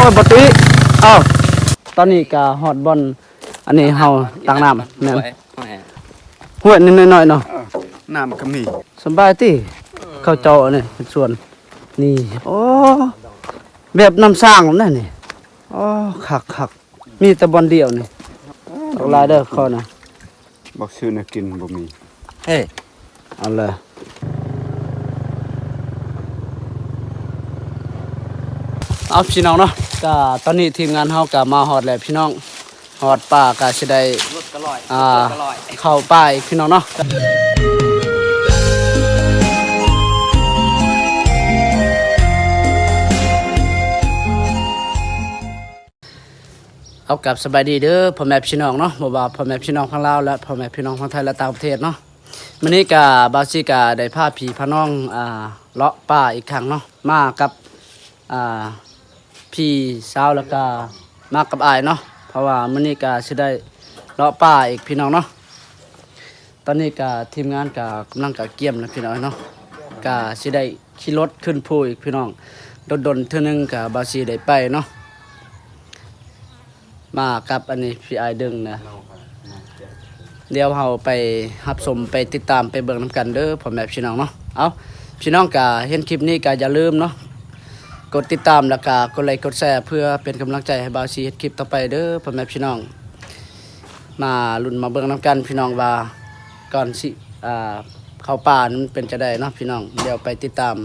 ໂອ້ຍ ບໍ່ຕິ ອ້າວ ຕອນນີ້ກະຮອດບ່ອນ ອັນນີ້ເຮົາຕັກນ້ຳ ແມ່ນ ຫ້ວຍນີ້ນ້ອຍໆເນາະ ເອີ ນ້ຳກໍມີ ສະບາຍຕິ ເຂົາເຈົ້າອັນນີ້ເຮັດສວນ ນີ້ ໂອ້ ແບບນ້ຳສ້າງນັ້ນນີ້ ໂອ້ ຄັກໆ ມີແຕ່ບ່ອນດຽວນີ້ ບັກຫຼາຍເດີຂ້ອຍນະ ບັກຊື້ແນວກິນບໍ່ມີ ເອີ ເອົາເລີຍ ເອົາ ພີ່ນ້ອງເນາະ ກະຕອນນີ້ທີມງານເຮົາກະມາຮອດແລ້ວພີ່ນ້ອງ ຮອດປ່າກະຊິໄດ້ ລົດກະລອຍ ອ່າ ລົດກະລອຍ ເຂົ້າປ່າອີກພີ່ນ້ອງເນາະ ເອົາ ກັບສະບາຍດີເດີພໍ່ແມ່ພີ່ນ້ອງເນາະ ບໍ່ວ່າພໍ່ແມ່ພີ່ນ້ອງຝັ່ງລາວ ແລະ ພໍ່ແມ່ພີ່ນ້ອງຝັ່ງໄທ ແລະ ຕ່າງປະເທດເນາະ ມື້ນີ້ກະບ່າວຊີກະໄດ້ພາພີ່ພານ້ອງ ອ່າ ເລາະປ່າອີກຄັ້ງເນາະ ມາກັບ ອ່າ ພີ່ສາວ ແລ້ວກະມາກັບອ້າຍເນາະ ເພາະວ່າມື້ນີ້ກະຊິໄດ້ເລາະປ່າອີກພີ່ນ້ອງເນາະ ຕອນນີ້ກະທີມງານກະກຳລັງກະກຽມແລ້ວພີ່ນ້ອງເນາະ ກະຊິໄດ້ຂີ່ລົດຂຶ້ນພູອີກພີ່ນ້ອງ ດົນໆເທື່ອໜຶ່ງກະບ່າວຊີໄດ້ໄປເນາະ ມາກັບອັນນີ້ພີ່ອ້າຍດຶງນະ ດຽວເຮົາໄປຮັບຊົມໄປຕິດຕາມໄປເບິ່ງນຳກັນເດີພໍ່ແມ່ພີ່ນ້ອງເນາະ ເອົາ ພີ່ນ້ອງກະເຫັນຄລິບນີ້ກະຢ່າລືມເນາະ ກົດຕິດຕາມ ແລ້ວກະກົດໄລກົດແຊ ເພື່ອເປັນກຳລັງໃຈໃຫ້ບ່າວຊີເຮັດຄລິບຕໍ່ໄປເດີພໍ່ແມ່ພີ່ນ້ອງ ມາລຸ້ນມາເບິ່ງນຳກັນພີ່ນ້ອງວ່າ ກ່ອນຊິ ອ່າ ເຂົ້າປ່ານັ້ນເປັນຈັ່ງໃດເນາະພີ່ນ້ອງ ດຽວໄປຕິດຕາມ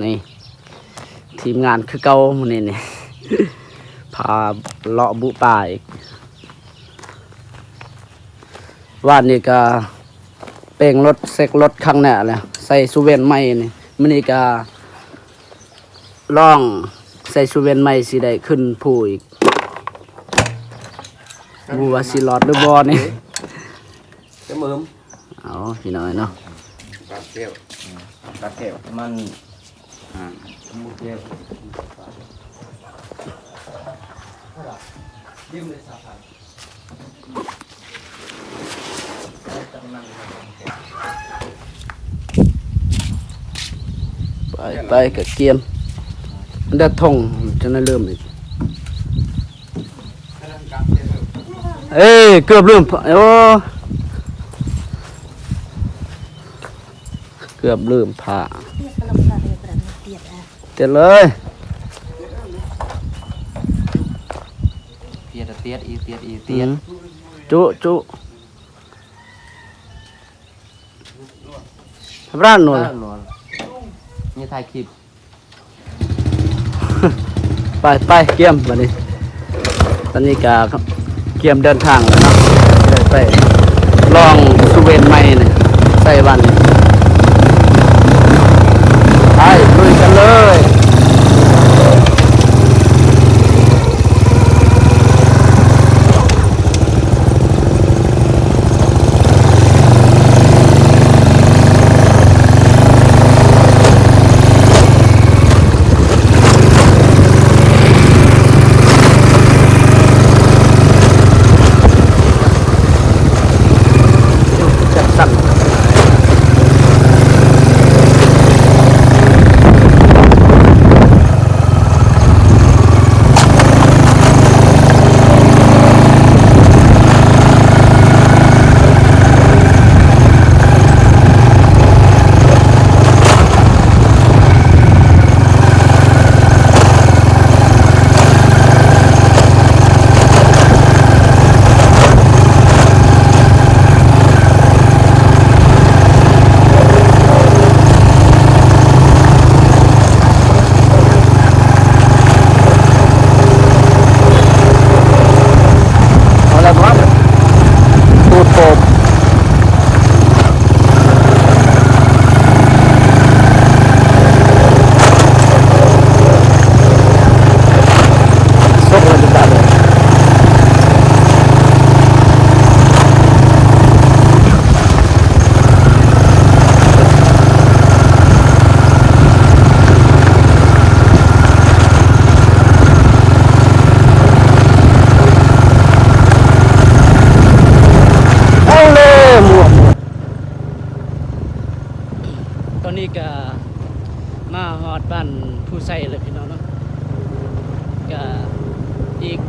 ນີ້ ທີມງານຄືເກົ່າມື້ນີ້ນີ້ ພາເລາະບຸປ່າອີກ ວານນີ້ກະເປ່ງລົດ ເຊັກລົດຄັ້ງແນ່ແລ້ວ ໃສ່ຊູເວັນໃໝ່ນີ້ ມື້ນີ້ກະລອງໃສ່ຊູເວັນໃໝ່ ຊິໄດ້ຂຶ້ນພູອີກ ບໍ່ຮູ້ວ່າຊິລອດຫຼືບໍ່ນີ້ ຈະເມີມ ເອົາ ພີ່ນ້ອງເນາະ ຕັດແກ້ວ ຕັດແກ້ວ ມັນ ອ່າ ໝົດແກ້ວ ໄປ ໄປ ກະກຽມ ເດີ ຖົງ ຈັ່ງໄດ້ເລີ່ມອີກ. ເອີ ເກືອບລືມ ໂອ້ ເກືອບລືມຜ້າ ຕຽດເລີຍ ຕຽດ ຕຽດອີກ ຕຽດອີກ ຕຽດ ອືມ ຈຸ ຈຸ ທຳມະດາໜ່ວຍ ນີ້ຖ່າຍຄລິບ ໄປ ໄປ ກຽມບາດນີ້ ຕອນນີ້ກະກຽມເດີນທາງແລ້ວເນາະ ໄປ ໄປລອງຊູເວັນໃໝ່ນີ້ ໃສ່ວັນນີ້ ໄປ ລຸຍກັນເລີຍ. ຈັດສັນ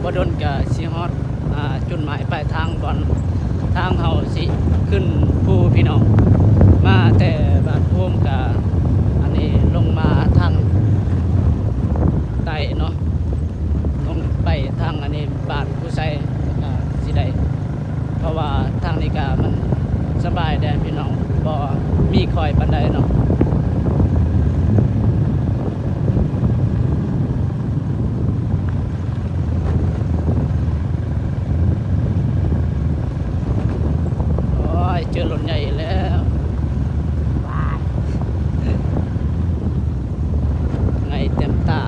ບໍ່ດົນກະຊິຮອດ ອ່າ ຈຸດໝາຍປາຍທາງ ບ່ອນທາງເຮົາຊິຂຶ້ນພູພີ່ນ້ອງ. ມາແຕ່ບ້ານໂພມກະ ອັນນີ້ລົງມາທາງໃຕ້ເນາະ ລົງໄປທາງອັນນີ້ ບ້ານພູໄຊ ກະຊິໄດ້ ເພາະວ່າທາງນີ້ກະມັນສະບາຍແດ່ພີ່ນ້ອງ ບໍ່ມີຄອຍປານໃດເນາະ. ໂອ້ຍ ເຈີລົດໃຫຍ່ແລ້ວ ວ້າຍ ໄງເຕັມຕາ.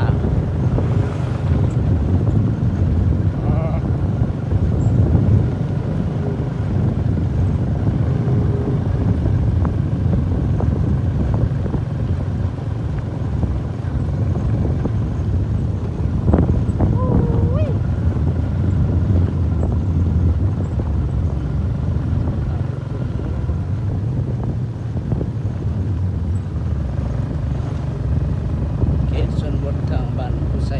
ເຂດຊົນບົດທາງບ້ານພູໄຊ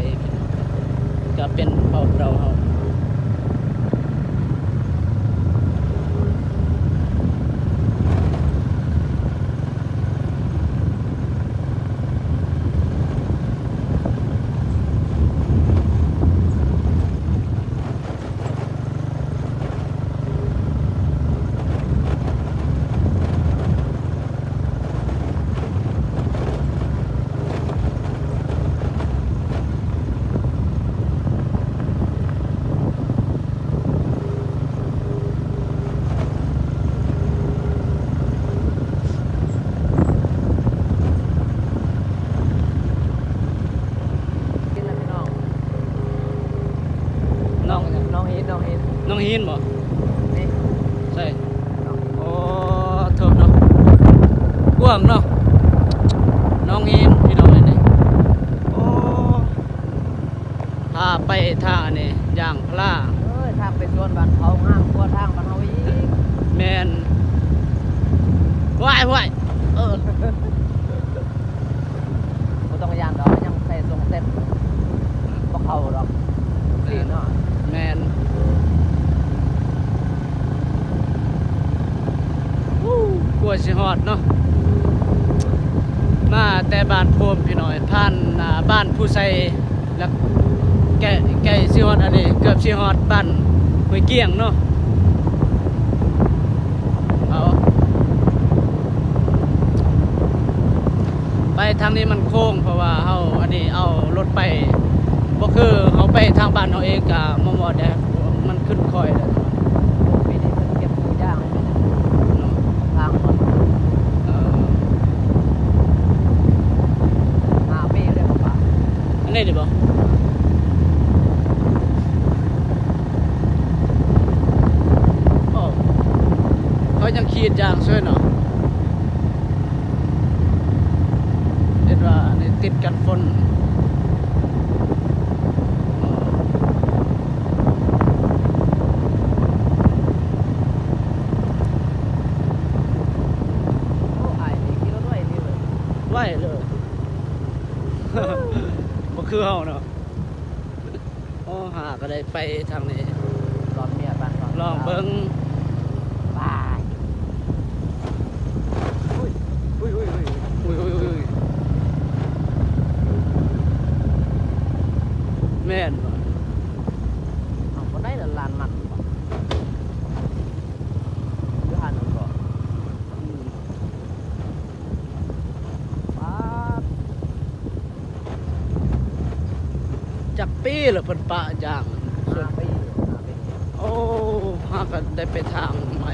ກະເປັນເຜົ່າເກົ່າເຮົາ. ນ້ອງ ນ້ອງຫີນ ນ້ອງຫີນ ນ້ອງຫີນບໍ່? ນີ້ ໃສ່ ນ້ອງຫີນ ໂອ້ ໂທ້ເນາະ ກວ້າງເນາະ ນ້ອງຫີນ ພີ່ນ້ອງເອີຍນີ້ ໂອ້ ພາໄປທາງອັນນີ້ ຢາງພາລາ ເອີຍ ທາງໄປສວນບ້ານເຂົາງາມກວ່າທາງບ້ານເຮົາອີກ ແມ່ນ ວ້າຍ ເອີ. ບໍ່ຕ້ອງຢ້ານດອກ ຍັງໃສ່ຊົງເຊັດ ບໍ່ເຂົ້າດອກ ຊີ້ເນາະ ແມ່ນ ອູ້ ກວ່າຊິຮອດເນາະ ມາແຕ່ບ້ານໂພມພີ່ນ້ອງ ຜ່ານ ອ່າ ບ້ານພູໄຊ ແລ້ວ ໃກ້ ໃກ້ຊິຮອດ ອັນນີ້ເກືອບຊິຮອດບ້ານຫ້ວຍກ້ຽງເນາະ ເອົາ ໄປທາງນີ້ມັນໂຄ້ງ ເພາະວ່າເຮົາອັນນີ້ເອົາລົດໄປ ບໍ່ຄືເຮົາໄປທາງບ້ານເຮົາເອງກະມໍ່ໆແດ່ ມັນຂຶ້ນຄ່ອຍແດ່ ໂອ້ ປີນີ້ເພິ່ນເກັບປູຢາງເນາະ ທາງມັນ ເອີ ຫ້າປີແລ້ວປະ ອັນນີ້ນີ້ບໍ່? ໂອ້ ເຂົາຍັງຂີດຢາງຊ່ວຍເນາະ ເຫັນວ່າອັນນີ້ຕິດກັນຝົນ ໂອ້ ອ້າຍນີ້ຂີ່ລົດໄວດີເວີຍ ໄວເລີຍ ບໍ່ຄືເຮົາເນາະ. ໂອ້ ຫາກະໄດ້ໄປທາງນີ້ ລອງເມຍປານ ລອງເບິ່ງ ປາຍ ອຸ້ຍ ອຸ້ຍ ອຸ້ຍ ອຸ້ຍ ອຸ້ຍ ອຸ້ຍ ອຸ້ຍ ອຸ້ຍ ແມ່ນບໍ່? ເອົາ ບໍ່ໄດ້ລະ ລານມັນບໍ່ ຫຼື ຫານນັ້ນບໍ່? ອືມ ປາດ ຈັກປີລະເພິ່ນປະຢາງ? ຫ້າປີ ຫ້າປີ ໂອ້ ຫາກະໄດ້ໄປທາງໃໝ່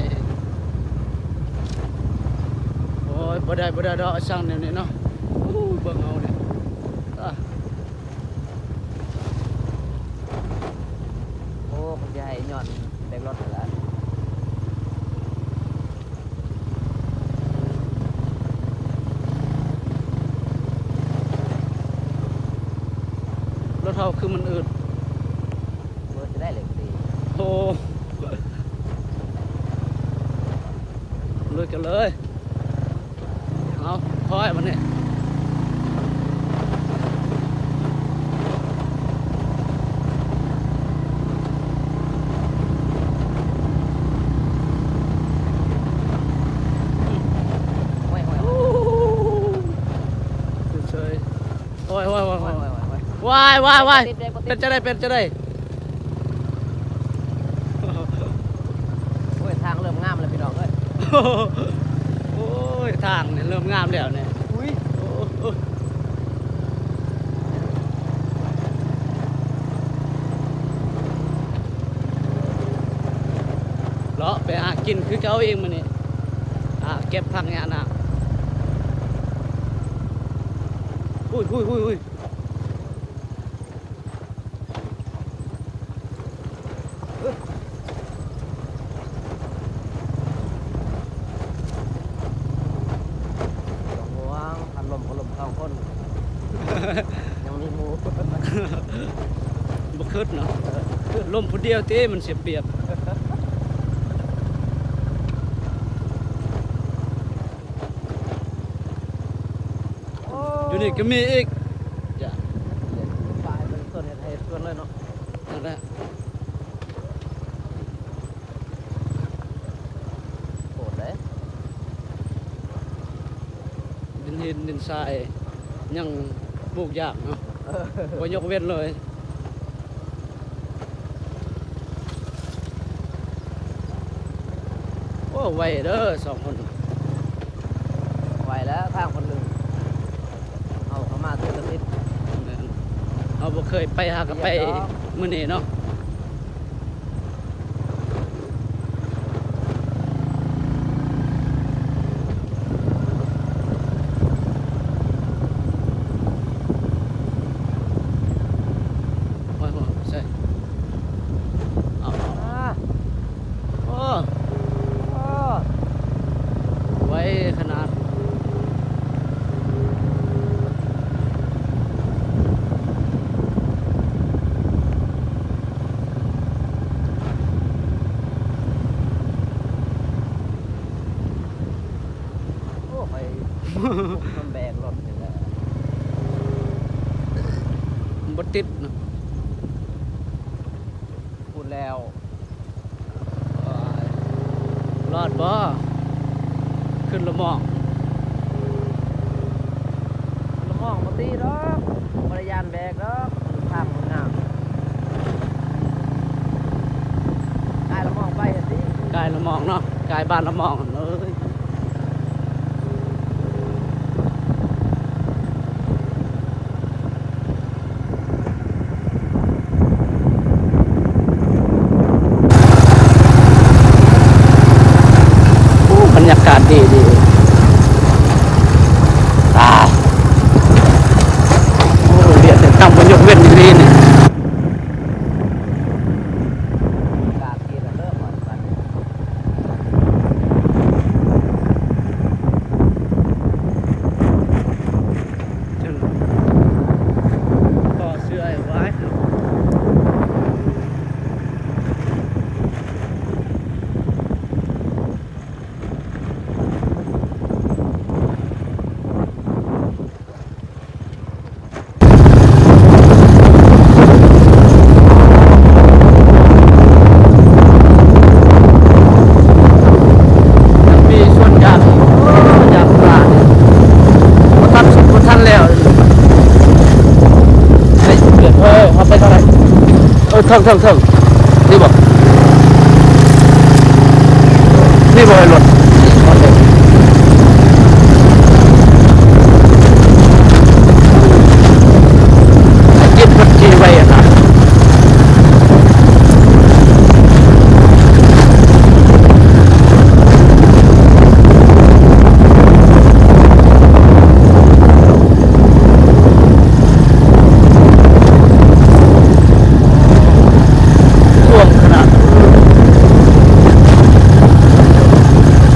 ໂອ້ຍ ບໍ່ໄດ້ ບໍ່ໄດ້ດອກ ຊ່າງແນວນີ້ເນາະ ໂອ້ ເບິ່ງເອົານີ້ ອາ ໂອ້ ເພິ່ນຊິໃຫ້ຍ້ອນເບຣກລົດຫັ້ນລະ. ລົດເຮົາຄືມັນອືດ ເບີດຈະໄດ້ເລກສີ່ ໂອ້ ລຸຍກັນເລີຍ. ເອົາ ຄ່ອຍບັດນີ້ ໂ ວາຍ ວາຍ ວາຍ ເປັນຈັ່ງໃດ ເປັນຈັ່ງໃດ? ໂອ້ຍ ທາງເລີ່ມງາມແລ້ວພີ່ນ້ອງເອີຍ. ໂອ້ຍ ທາງນີ້ເລີ່ມງາມແລ້ວນີ້. ອຸ້ຍ ໂອ້ ເລາະໄປຫາກິນຄືເກົ່າອີກມື້ນີ້ ຫາເກັບຜັກຫຍ້ານາ. ອຸ້ຍ ອຸ້ຍ ອຸ້ຍ ອຸ້ຍ. ບໍ່ຫ່ວງ ຄັນລົ້ມກໍລົ້ມສອງຄົນ ຍັງມີໝູ່ ບໍ່ຄຶດເນາະ. ລົ້ມຜູ້ດຽວຕິ ມັນເສຍປຽບ. ໂອ້ ຢູ່ນີ້ກໍມີອີກ ປ່າເປັນສວນເຮັດໄຮ່ເຮັດສວນເລີຍເນາະ. ນັ້ນແຫຼະ ໂຫດເດ້ ດິນຫີນດິນຊາຍ ຍັງປູກຢາກເນາະ. ເອີ ບໍ່ຍົກເວັ້ນເລີຍ. ໂອ້ ໄວເດີສອງຄົນ ໄວແລ້ວ ທາງຄົນໜຶ່ງ ເຮົາກໍມາເທື່ອລະທິດ. ແມ່ນ ເຮົາບໍ່ເຄີຍໄປ ຫາກໍໄປມື້ນີ້ເນາະ. ໂອ້ຍ ໂອ້ຍ ໃສ່ ເອົາ ເອົາ ອ່າ ໂອ້ ໂອ້ ໄວຂະໜາດ. ໂອ້ ຂ້ອຍ ມັນແບກລົດນີ້ແຫຼະ ມັນບໍ່ຕິດເນາະ. ພຸ້ນແລ້ວ ລອດບໍ່? ຂຶ້ນລະໝອງ ລະໝອງບໍ່ຕິດດອກ ບໍ່ໄດ້ຢ້ານແບກດອກ ທາງມັນງາມ. ກາຍລະໝອງໄປຫັ້ນຕິ ກາຍລະໝອງເນາະ ກາຍບ້ານລະໝອງເອີຍ. ໂອ້ ບັນຍາກາດດີດີ ຕາຍ ໂອ້ ວຽດນາມບໍ່ຍົກເວັ້ນອີ່ຫຼີນີ້. ຕໍ່ເສື້ອໄວ້ ມີສວນຢາງ ໂອ້ ຢາງປາ ບໍ່ທັນສຸກບໍ່ທັນແລ້ວ. ເອີ ເຮົາໄປທາງໃດ? ເອີ ເທິງ ເທິງ ເທິງ ນີ້ບໍ່? ນີ້ບໍ່ໃຫ້ລົດ? ໄອ້ຈິດມັນຂີ່ໄວຫັ້ນນະ. ຖ້ວມຂະໜາດ ໂ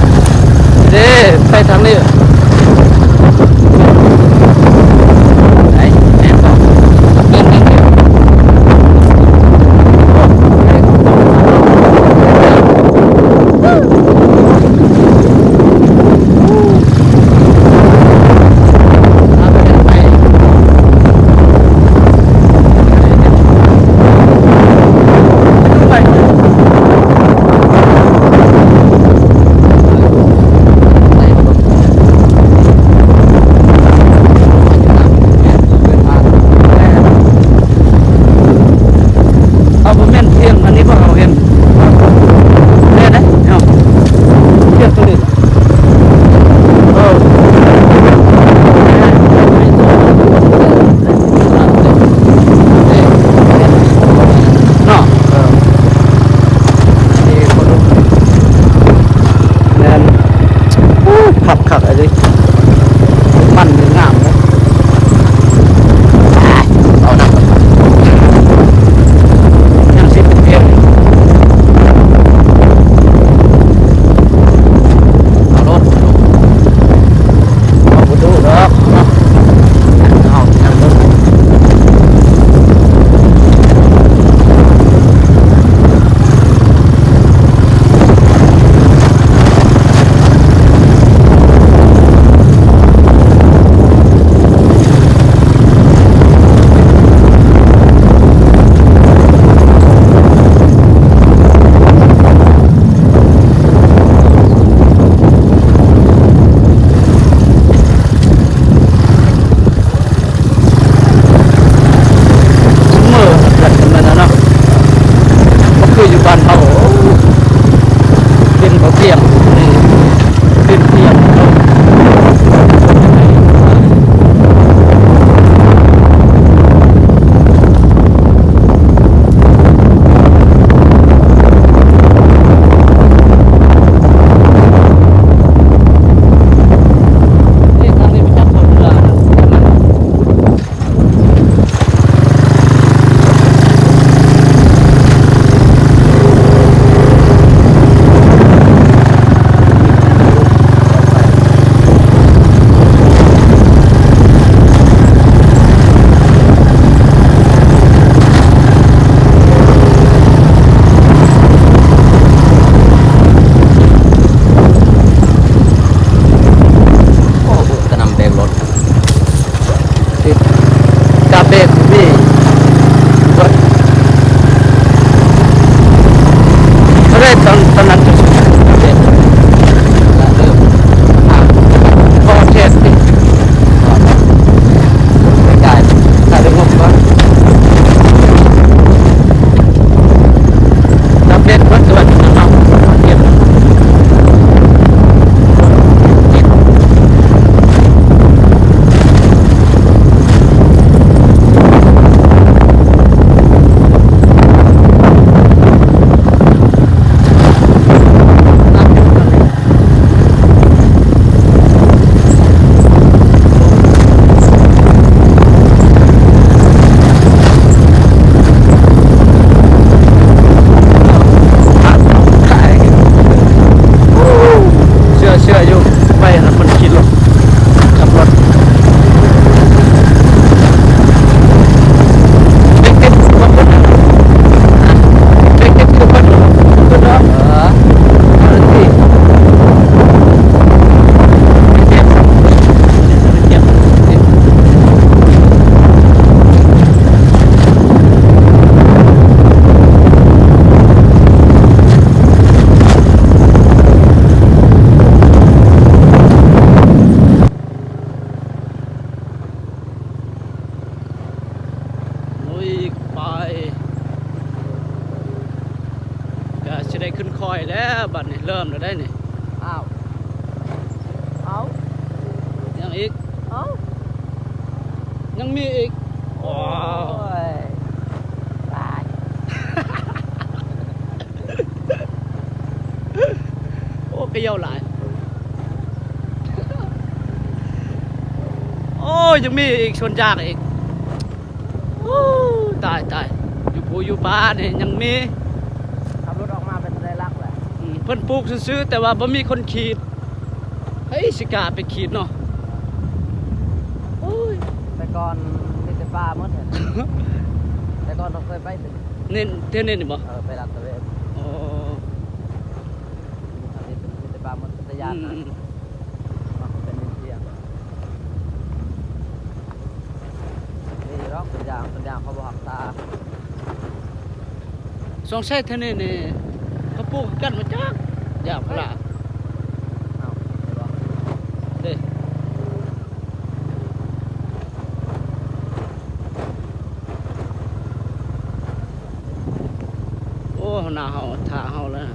ຊິໄດ້ຂຶ້ນຄອຍແລ້ວ ບັດນີ້ເລີ່ມແລ້ວໄດ໋ນີ້. ອ້າວ ເອົ້າ ຍັງອີກ ເອົ້າ ຍັງມີອີກ. ໂອ້ຍ ຕາຍ. ໂອ້ ກະເຍົາຫຼາຍ. ໂອ້ ຍັງມີອີກ ຊົນຢາກອີກ. ໂອ້ ຕາຍ ຕາຍ ຢູ່ພູຢູ່ປ່ານີ້ຍັງມີ. ຂັບລົດອອກມາເປັນໄດ້ຫຼັກແຫຼະ. ອືມ ເພິ່ນປູກຊື່ໆ ແຕ່ວ່າບໍ່ມີຄົນຂີດ. ໃຜຊິກ້າໄປຂີດເນາະ. ໂອ້ຍ ແຕ່ກ່ອນມີແຕ່ປ່າໝົດ. ແຕ່ກ່ອນເຮົາເຄີຍໄປ ເນັ້ນ ແຖວນີ້ນີ້ບໍ່? ເອີ ໄປລາດຕະເວນ. ອໍ ອັນນີ້ເປັນ ມີແຕ່ປ່າໝົດ ເປັນຕາຢ້ານນະ. ອືມ ມັນເປັນດິນເສຍ. ມີຢູ່ດອກ ເປັນຢາງ ເປັນຢາງເຂົາບໍ່ຮັກສາ. ສົງໄສແຖວນີ້ນີ້ ເຂົາປູກຄືກັນບໍ່ຈັກ ຢາງພາລາ. ເອົ້າ ເດ້ ໂອ້ ຫົວໜ້າເຮົາຖ້າເຮົາແລ້ວ.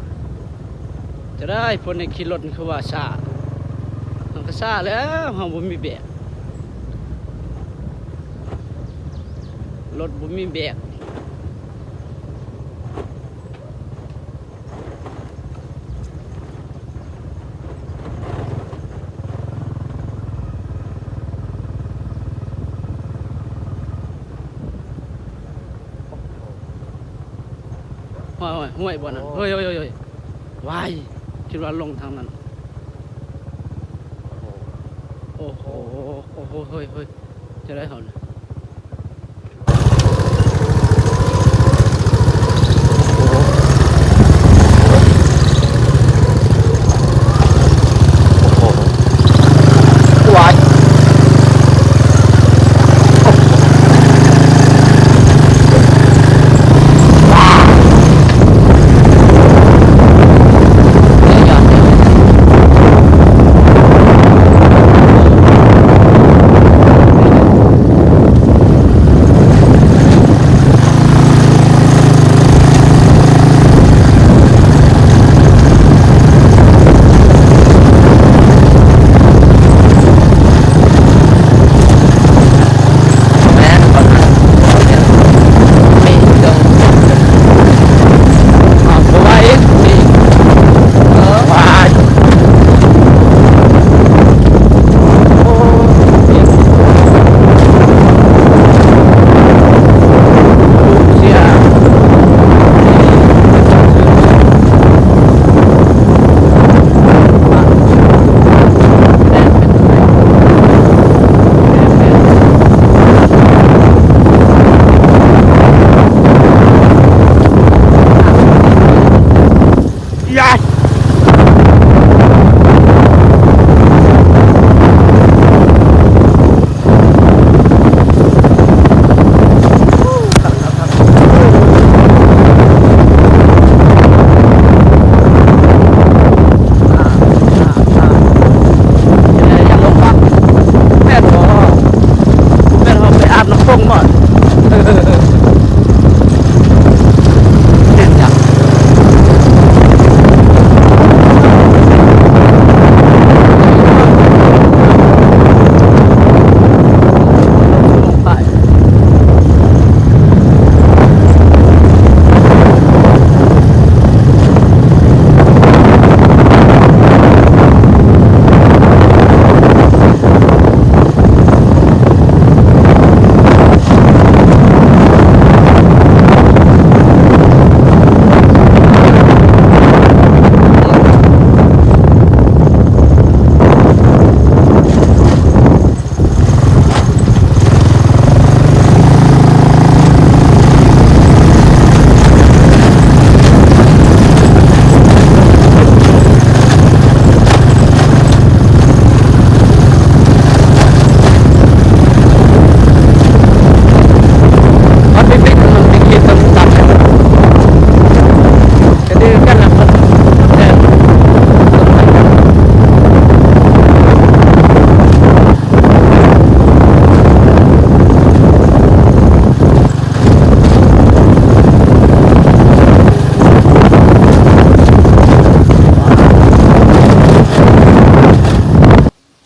ຈະໄດ້ ພວກນີ້ຂີ່ລົດຄືວ່າຊ້າ. ເຮົາກະຊ້າແລ້ວ ເຮົາບໍ່ມີແບກ ລົດບໍ່ມີແບກ. ຫ້ວຍ ຫ້ວຍ ຫ້ວຍບໍ່ນັ້ນ. ໂອ້ ເຮີ້ຍ ເຮີ້ຍ ເຮີ້ຍ ເຮີ້ຍ ວ້າຍ ຄິດວ່າລົງທາງນັ້ນ. ໂອ້ໂຫ ໂອ້ໂຫ ເຮີ້ຍ ເຮີ້ຍ ຈະໄດ້ເຮົານະ.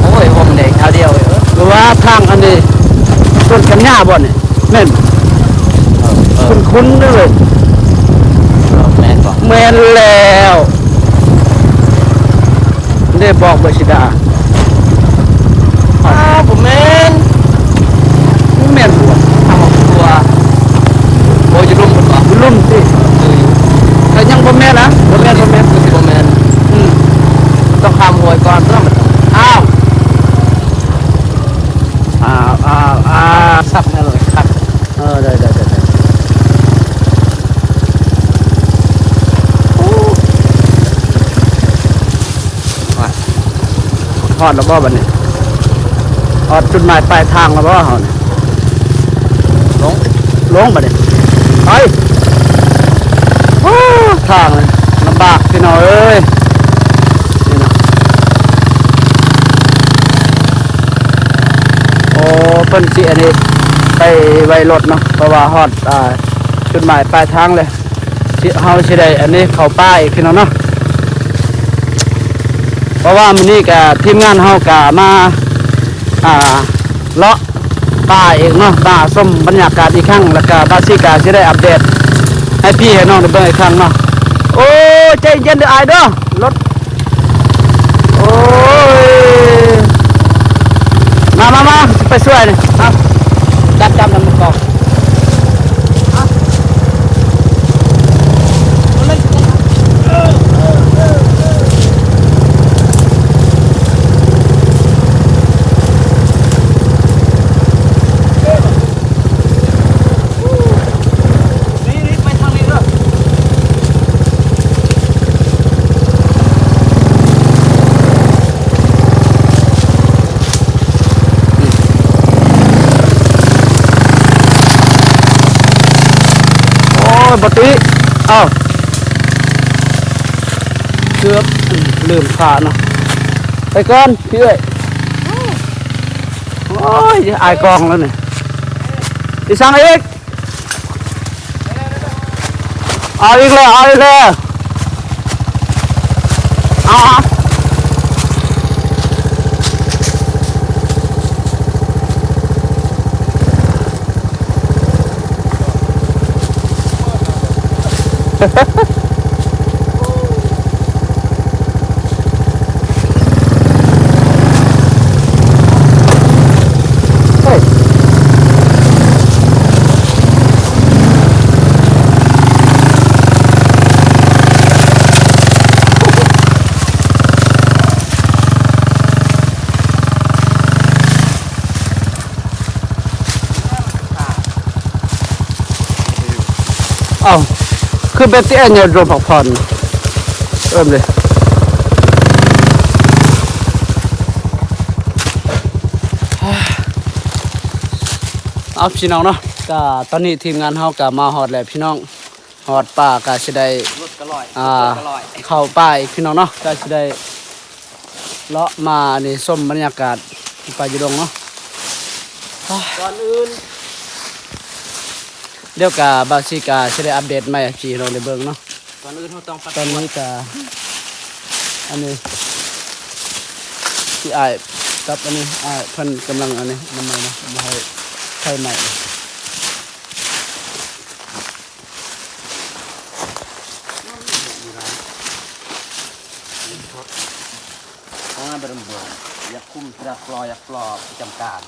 ໂອ້ຍ ຫົວມັນແດງຄາວດຽວເອີຍ. ຫຼືວ່າທາງອັນນີ້ ຕົ້ນກັນຍາບໍ່ນີ້? ແມ່ນ. ເອີ ເອີ ຄຸ້ນໆເດີ. ເອີ ແມ່ນບໍ່? ແມ່ນແລ້ວ. ໄດ້ບອກເບີຊິດາ. ອ້າວ ບໍ່ແມ່ນ. ບໍ່ແມ່ນບໍ່? ທາງອອກຕົວ. ໂອ້ຍ ຢູ່ລຸ່ມພຸ້ນບໍ່? ຢູ່ລຸ່ມຕິ. ເອີ ແຕ່ຍັງບໍ່ແມ່ນນະ. ບໍ່ແມ່ນ ບໍ່ແມ່ນ. ຄືຊິບໍ່ແມ່ນ. ອືມ ຕ້ອງຂ້າມຫ້ວຍກ່ອນຕົວະ. ອ້າວ ອ້າວ ອ້າວ ອ້າວ ສັບແນ່ເລີຍ. ເອີ ໄດ້ ໄດ້ ໄດ້ ໄດ້. ໂອ້ ຮອດແລ້ວບໍ່ບັດນີ້? ຮອດຈຸດໝາຍປາຍທາງແລ້ວບໍ່ເຮົານີ້? ລົງ ລົງບັດນີ້. ໄປ. ໂອ້ ທາງນີ້ລຳບາກພີ່ນ້ອງເອີຍ. ນີ້ນະ. ໂອ້ ເພິ່ນຊິອັນນີ້ໄປໄວ້ລົດເນາະ ເພາະວ່າຮອດ ອ່າ ຈຸດໝາຍປາຍທາງແລ້ວ. ເຮົາຊິໄດ້ອັນນີ້ເຂົ້າປ່າອີກພີ່ນ້ອງເນາະ ເພາະວ່າມື້ນີ້ກະທີມງານເຮົາກະມາ ອ່າ ເລາະປ່າອີກເນາະ ມາຊົມບັນຍາກາດອີກຄັ້ງ ແລ້ວກະບາຊິກະຊິໄດ້ອັບເດດໃຫ້ພີ່ໃຫ້ນ້ອງໄດ້ເບິ່ງອີກຄັ້ງເນາະ. ໂອ້ ໃຈເຢັນເດີອ້າຍເດີ ລົດ ໂອ້ຍ ມາ ມາ ມາ ຊິໄປຊ່ວຍນີ້ ມາ ຈັບ ຈັບນຳກອງ. ໂອ້ຍ ບໍ່ຕິ ເອົ້າ ເກືອບລືມຂາເນາະ ໄປກ່ອນພີ່ເອີຍ. ໂອ້ຍ ອາຍກ້ອງແລ້ວນີ້ ອີສັງອີກ. ເອົາອີກແລ້ວ ເອົາອີກແລ້ວ ເອົາ ເອົາ. ເອົ້າ ຄືແບບທີ່ແອນຍາດລົມພັກຜ່ອນ ເອີ້ມເລີຍ. ເອົາ ພີ່ນ້ອງເນາະ ກະຕອນນີ້ທີມງານເຮົາກະມາຮອດແລ້ວພີ່ນ້ອງ. ຮອດປ່າກະຊິໄດ້ ລົດກະລອຍ ອ່າ ລົດກະລອຍ ເຂົ້າປ່າອີກພີ່ນ້ອງເນາະ ກະຊິໄດ້ເລາະມາອັນນີ້ຊົມບັນຍາກາດປ່າຢູ່ດົງເນາະ. ກ່ອນອື່ນ ດຽວກະບາຊິກະຊິໄດ້ອັບເດດໃໝ່ໃຫ້ພີ່ນ້ອງໄດ້ເບິ່ງເນາະ. ກ່ອນອື່ນເຮົາຕ້ອງປັດ ຕອນນີ້ກະ ອັນນີ້ ທີ່ອ້າຍກັບອັນນີ້ ອ້າຍເພິ່ນກຳລັງອັນນີ້ ນຳໃໝ່ເນາະ ມາໃຫ້ໄຟໃໝ່. ເອົາງານໄປດຳເບີນ ຢາກຄຸມ ຢາກລໍ ຢາກລໍປະຈຳການ.